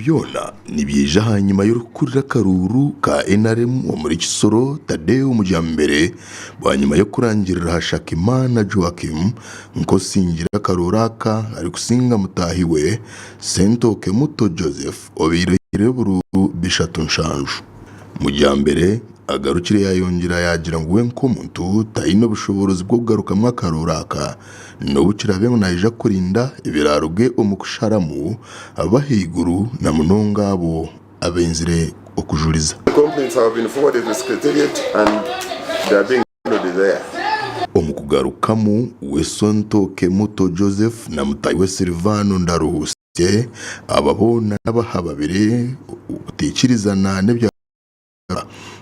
byona nibyija ahanyima y'orikukurira akaruuru ka NRM omuri Kisoro, Tadeo Mujambere bwanyima y'okurangirira Hashakimana Joachim nk'osingire akaruuru aka arikusinga mutaahi we, Sentooke Muto Joseph obaire oihire oburuuru 37. Mujambere agarukire yayongyera yaagira ngu we nk'omuntu taine obushoboorozi bw'okugarukamu akaruuru aka N'obu kiraabe ngu naija kurinda ebiraaruge omu kusharamu ab'ahaiguru na munonga abo abainzire okujuriza. Omu kugarukamu, we Sontoke Muto Joseph na mutaahi we Silvano Ndaruhutse, aba boona n'abahababire obutaikirizana n'ebya.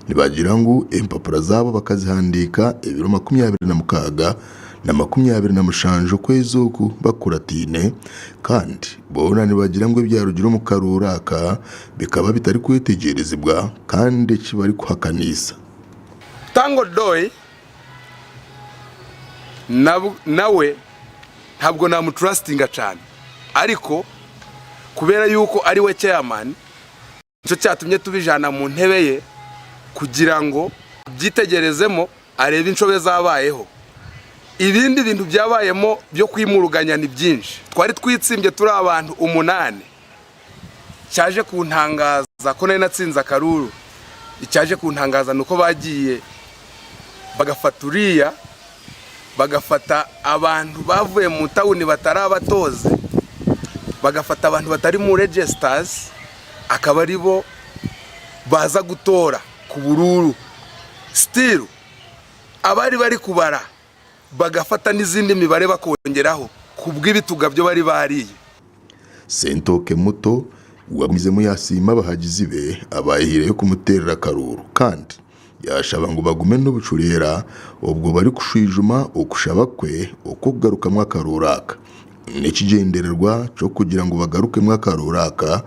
Nibagira ngu empapura zaabo bakazihandiika ebiro 26 na 27 okwezi oku bakurataine kandi boona nibagira ngu ebyarugire omu karuuru aka bikaba bitarikwetegyerezibwa kandi eki barikuhakaniisa. Tanga Odoi nawe ntabwo namutrustinga cyane ariko kubera yuko ariwe chairman Nikyo kyatumye tubijana mu ntebe ye kugira ngo abyitegerezemo arebe inshobe ezabayeho. Ibindi bintu byabayemo by'okwimuruganya ni byingi. Twari twitsimbye turi abantu umunani. Ekyaje kuntangaza ko nari natsinze akaruru, ekyaje kuntangaza nuko bagiye bagafata uriya, bagafata abantu bavuye mu tawuni batari abatozi, bagafata abantu batari mu registers akaba aribo baaza kutoora ku buruuru. Still abari barikubara bagafata n'ezindi mibare bakongyeraho kubw'ebituga byo bari baariye. Sentooke muto wagumizemu yasiima abahagizi be abayehiireyo kumuteerera akaruuru kandi yaashaba ngu bagume n'obucureera obwo barikushwijuma okushaba kwe okw'okugarukamu akaruuru aka n'ekigyendererwa ky'okugira ngu bagarukemu akaruuru aka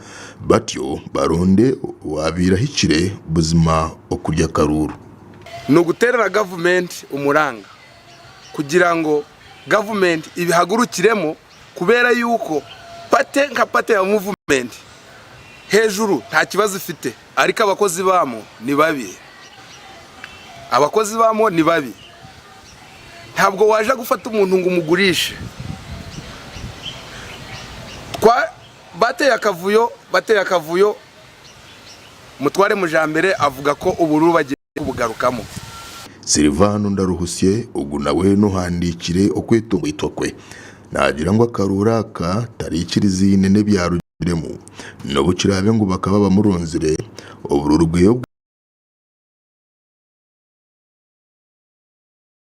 batyo baronde owaabaire ahikire buzima okurya akaruuru. Niguteerera gavumenti omuranga kugira ngu gavumenti ebihagurukiremu kubeera yuko party nka party ya movement hejuru nta kibazo efite ariko abakozi baamwo ni babi. Abakozi baamwo ni babi. Ntabwo waaja kufata omuntu ngu omugurishe. Bateire akavuyo, bateire akavuyo, Mutware Mujambere avuga ko obururu bagiye kubugarukamu. Silvano Ndaruhusye ogu nawe n'ohandiikire okwetomboitwa kwe naagira ngu akaruuru aka taraikirizaine n'ebyarugiremu n'obu kiraabe ngu bakaba bamuronzire oburuuru bwe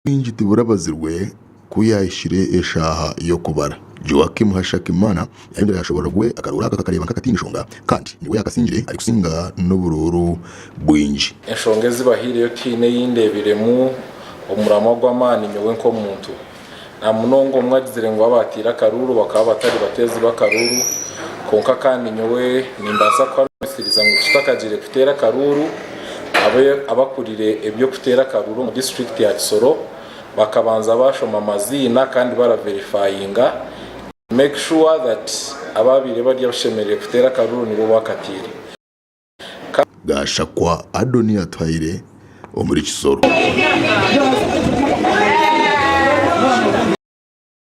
Obwingi tiburabazirwe ku yaahikire eshaaha y'okubara. Joachim Hashakimana yayongyera yaashoboorora ngu we akaruuru aka akakareeba nk'akataine nshonga kandi niwe yaakasingire arikusinga n'oburuuru bwingi. Enshonga ezi bahaireyo tihaine ei ndeebiremu omuramwa gw'amaani nyowe nk'omuntu. Na munonga omwe agizire ngu abaataire akaruuru bakaba batari bateezi b'akaruuru kwonka kandi nyowe nimbaasa kuhamisiriza ngu tutakagiire kuteera akaruuru, abakurire eby'okuteera akaruuru omu disiturikiti ya Kisoro bakabanza bashoma amaziina kandi baraverifayinga to make sure that ababaire bari abashemereire kuteera akaruuru nibo bakataire. Gashakwa Adoni Atuhaire omuri Kisoro.